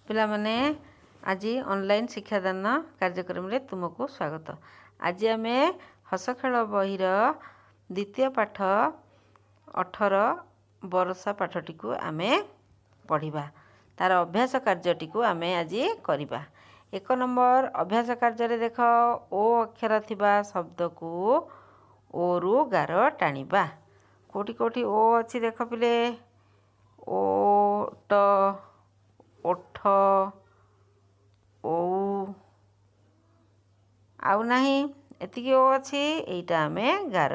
ପିଲାମାନେ, ଆଜି ଅନଲାଇନ୍ ଶିକ୍ଷାଦାନ କାର୍ଯ୍ୟକ୍ରମରେ ତୁମକୁ ସ୍ୱାଗତ। ଆଜି ଆମେ ହସଖେଳ ବହିର ଦ୍ୱିତୀୟ ପାଠ 18 ବରଷା ପାଠଟିକୁ ଆମେ ପଢ଼ିବା। ତାର ଅଭ୍ୟାସ କାର୍ଯ୍ୟଟିକୁ ଆମେ ଆଜି କରିବା। 1 ନମ୍ବର ଅଭ୍ୟାସ କାର୍ଯ୍ୟରେ ଦେଖ, ଓ ଅକ୍ଷର ଥିବା ଶବ୍ଦକୁ ଓରୁ ଗାର ଟାଣିବା। କେଉଁଠି କେଉଁଠି ଓ ଅଛି ଦେଖ ପିଲେ। ଓଟ, ଓଠ, ଓଉ, ଆଉ ନାହିଁ, ଏତିକି ଓ ଅଛି। ଏଇଟା ଆମେ ଗାର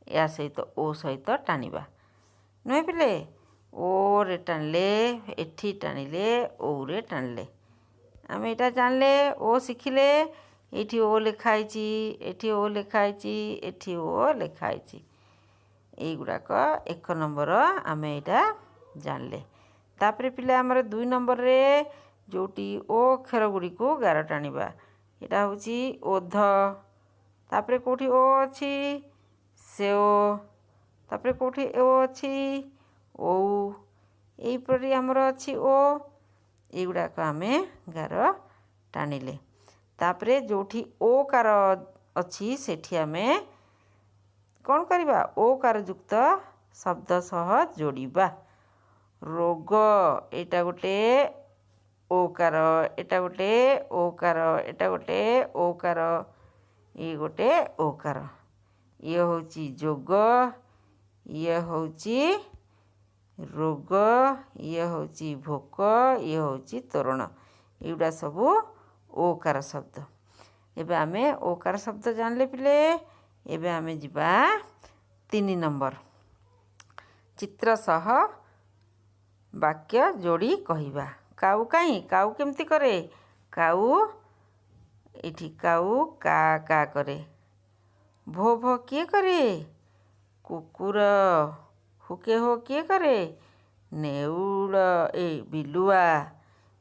ୟା ସହିତ ଓ ସହିତ ଟାଣିବା, ନୁହେଁ ପିଲେ? ଓରେ ଟାଣିଲେ, ଏଠି ଟାଣିଲେ, ଓରେ ଟାଣିଲେ, ଆମେ ଏଇଟା ଜାଣିଲେ, ଓ ଶିଖିଲେ। ଏଇଠି ଓ ଲେଖା ହେଇଛି, ଏଠି ଓ ଲେଖା ହେଇଛି, ଏଠି ଓ ଲେଖା ହେଇଛି। ଏଇଗୁଡ଼ାକ 1 ନମ୍ବର ଆମେ ଏଇଟା ଜାଣିଲେ। ତାପରେ ପିଲା, ଆମର 2 ନମ୍ବରରେ ଯେଉଁଠି ଓ ଅକ୍ଷର ଗୁଡ଼ିକୁ ଗାର ଟାଣିବା, ଏଇଟା ହେଉଛି ଓଧ। ତାପରେ କେଉଁଠି ଓ ଅଛି? ସେଓ। ତାପରେ କେଉଁଠି ଓ ଅଛି? ଓଉ। ଏଇପରି ଆମର ଅଛି ଓ, ଏଇଗୁଡ଼ାକ ଆମେ ଗାର ଟାଣିଲେ। ତାପରେ ଯେଉଁଠି ଓ କାର ଅଛି, ସେଠି ଆମେ କ'ଣ କରିବା? ଓ କାର ଯୁକ୍ତ ଶବ୍ଦ ସହ ଯୋଡ଼ିବା। ରୋଗ, ଏଇଟା ଗୋଟେ ଓକାର, ଏଇଟା ଗୋଟେ ଓକାର, ଏଇଟା ଗୋଟେ ଓକାର, ଇଏ ଗୋଟେ ଓକାର। ଇଏ ହେଉଛି ଯୋଗ, ଇଏ ହେଉଛି ରୋଗ, ଇଏ ହେଉଛି ଭୋକ, ଇଏ ହେଉଛି ତୋରଣ। ଏଇଗୁଡ଼ା ସବୁ ଓକାର ଶବ୍ଦ। ଏବେ ଆମେ ଓକାର ଶବ୍ଦ ଜାଣିଲେ ପିଲେ। ଏବେ ଆମେ ଯିବା 3 ନମ୍ବର, ଚିତ୍ର ସହ ବାକ୍ୟ ଯୋଡ଼ି କହିବା। କାଉ କାହିଁ? କାଉ କେମିତି କରେ? କାଉ ଏଇଠି, କାଉ କା କା କରେ। ଭୋ ଭୋ କିଏ କରେ? କୁକୁର। ହୁକେ ହୋ କିଏ କରେ? ନେଉଳ, ଏ ବିଲୁଆ।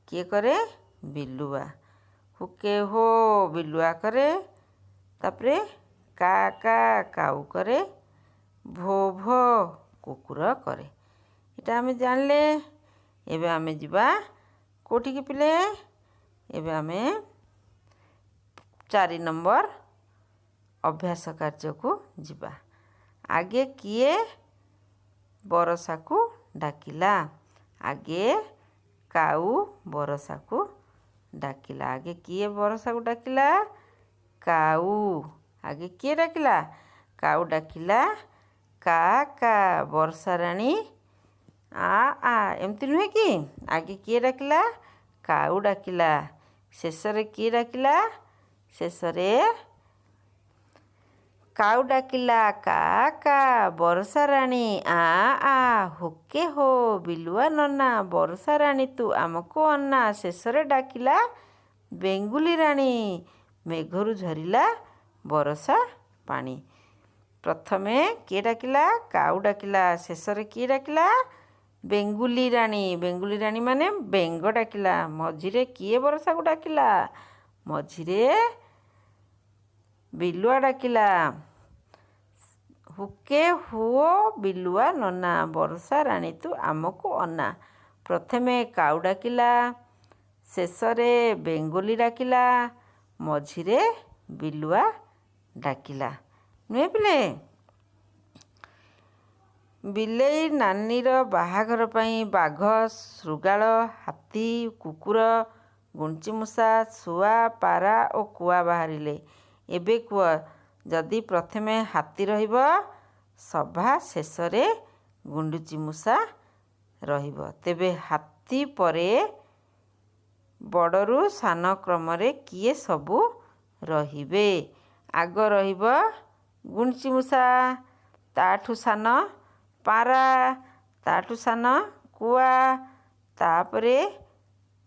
କିଏ କରେ? ବିଲୁଆ। ହୁକେ ହୋ ବିଲୁଆ କରେ। ତାପରେ କା କା କାଉ କରେ, ଭୋ ଭୋ କୁକୁର କରେ। ଏଇଟା ଆମେ ଜାଣିଲେ। ଏବେ ଆମେ ଯିବା କେଉଁଠିକି ପିଲେ? ଏବେ ଆମେ 4 ନମ୍ବର ଅଭ୍ୟାସ କାର୍ଯ୍ୟକୁ ଯିବା। ଆଗେ କିଏ ବରଷାକୁ ଡାକିଲା? ଆଗେ କାଉ ବରଷାକୁ ଡାକିଲା। ଆଗେ କିଏ ବରଷାକୁ ଡାକିଲା? କାଉ। ଆଗେ କିଏ ଡାକିଲା? କାଉ ଡାକିଲା, କା କା ବର୍ଷା ରାଣୀ ଆ ଆ, ଏମିତି ନୁହେଁ କି? ଆଗେ କିଏ ଡାକିଲା? କାଉ ଡାକିଲା। ଶେଷରେ କିଏ ଡାକିଲା? ଶେଷରେ କାଉ ଡାକିଲା, କା କା ବର୍ଷା ରାଣୀ ଆ ଆ, ହୁକେ ହୋ ବିଲୁଆ ନନା, ବର୍ଷା ରାଣୀ ତୁ ଆମକୁ ଅନା। ଶେଷରେ ଡାକିଲା ବେଙ୍ଗୁଲି ରାଣୀ, ମେଘରୁ ଝରିଲା ବରଷା ପାଣି। ପ୍ରଥମେ କିଏ ଡାକିଲା? କାଉ ଡାକିଲା। ଶେଷରେ କିଏ ଡାକିଲା? ବେଙ୍ଗୁଲି ରାଣୀ। ବେଙ୍ଗୁଲି ରାଣୀ ମାନେ ବେଙ୍ଗ ଡାକିଲା। ମଝିରେ କିଏ ବରଷାକୁ ଡାକିଲା? ମଝିରେ ବିଲୁଆ ଡାକିଲା, ହୁକେ ହୁଅ ବିଲୁଆ ନନା, ବର୍ଷା ରାଣୀ ତୁ ଆମକୁ ଅନା। ପ୍ରଥମେ କାଉ ଡାକିଲା, ଶେଷରେ ବେଙ୍ଗୁଲି ଡାକିଲା, ମଝିରେ ବିଲୁଆ ଡାକିଲା, ନୁହେଁ ପିଲେ? ବିଲେଇ ନାନୀର ବାହାଘର ପାଇଁ ବାଘ, ଶୃଗାଳ, ହାତୀ, କୁକୁର, ଗୁଣ୍ଡୁଚିମୂଷା, ଶୁଆ, ପାରା ଓ କୁଆ ବାହାରିଲେ। ଏବେ କୁହ, ଯଦି ପ୍ରଥମେ ହାତୀ ରହିବ, ସଭା ଶେଷରେ ଗୁଣ୍ଡୁଚିମୂଷା ରହିବ, ତେବେ ହାତୀ ପରେ ବଡ଼ରୁ ସାନ କ୍ରମରେ କିଏ ସବୁ ରହିବେ? ଆଗ ରହିବ ଗୁଣ୍ଡୁଚିମୂଷା, ତାଠୁ ସାନ ପାରା, ତାଠୁ ସାନ କୁଆ, ତାପରେ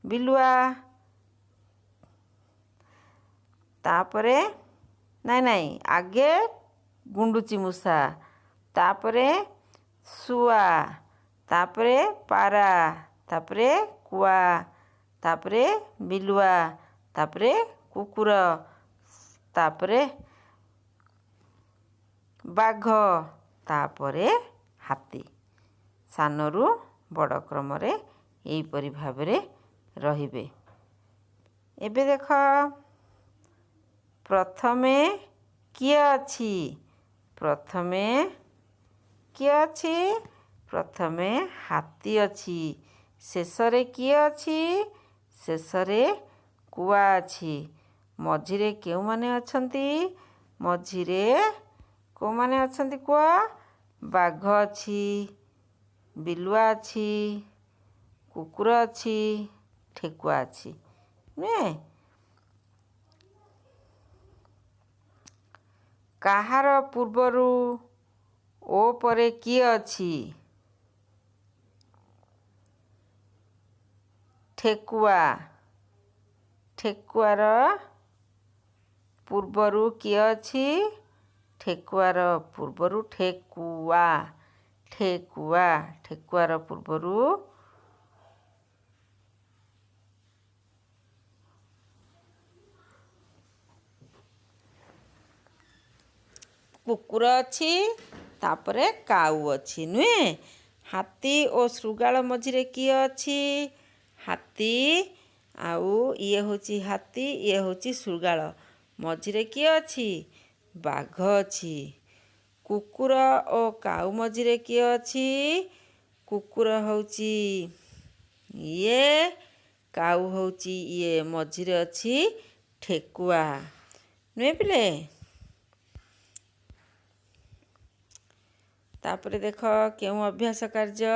ବିଲୁଆ, ତାପରେ ନାଇଁ ନାଇଁ, ଆଗେ ଗୁଣ୍ଡୁଚି ମୂଷା, ତାପରେ ଶୁଆ, ତାପରେ ପାରା, ତାପରେ କୁଆ, ତାପରେ ବିଲୁଆ, ତାପରେ କୁକୁର, ତାପରେ ବାଘ, ତାପରେ ହାତୀ। ସାନରୁ ବଡ଼ କ୍ରମରେ ଏହିପରି ଭାବରେ ରହିବେ। ଏବେ ଦେଖ, ପ୍ରଥମେ କିଏ ଅଛି? ପ୍ରଥମେ କିଏ ଅଛି? ପ୍ରଥମେ ହାତୀ ଅଛି। ଶେଷରେ କିଏ ଅଛି? ଶେଷରେ କୁଆ ଅଛି। ମଝିରେ କେଉଁମାନେ ଅଛନ୍ତି? ମଝିରେ କେଉଁମାନେ ଅଛନ୍ତି କୁହ? ବାଘ ଅଛି, ବିଲୁଆ ଅଛି, କୁକୁର ଅଛି, ଠେକୁଆ ଅଛି, ନୁହେଁ? କାହାର ପୂର୍ବରୁ ଓ ପରେ କିଏ ଅଛି? ଠେକୁଆ। ଠେକୁଆର ପୂର୍ବରୁ କିଏ ଅଛି? ଠେକୁଆର ପୂର୍ବରୁ ଠେକୁଆ, ଠେକୁଆ, ଠେକୁଆର ପୂର୍ବରୁ କୁକୁର ଅଛି, ତାପରେ କାଉ ଅଛି, ନୁହେଁ? ହାତୀ ଓ ଶୃଗାଳ ମଝିରେ କିଏ ଅଛି? ହାତୀ ଆଉ ଇଏ ହେଉଛି ହାତୀ, ଇଏ ହେଉଛି ଶୃଗାଳ। ମଝିରେ କିଏ ଅଛି? ବାଘ ଅଛି। କୁକୁର ଓ କାଉ ମଝିରେ କିଏ ଅଛି? କୁକୁର ହେଉଛି ଇଏ, କାଉ ହେଉଛି ଇଏ, ମଝିରେ ଅଛି ଠେକୁଆ, ନୁହେଁ ପିଲେ? ତାପରେ ଦେଖ, କେଉଁ ଅଭ୍ୟାସ କାର୍ଯ୍ୟ?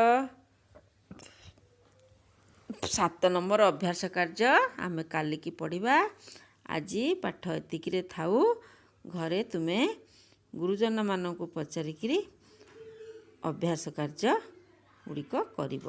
7 ନମ୍ବର ଅଭ୍ୟାସ କାର୍ଯ୍ୟ ଆମେ କାଲିକି ପଢ଼ିବା। ଆଜି ପାଠ ଏତିକିରେ ଥାଉ। ଘରେ ତୁମେ ଗୁରୁଜନମାନଙ୍କୁ ପଚାରିକିରି ଅଭ୍ୟାସ କାର୍ଯ୍ୟ ଗୁଡ଼ିକ କରିବ।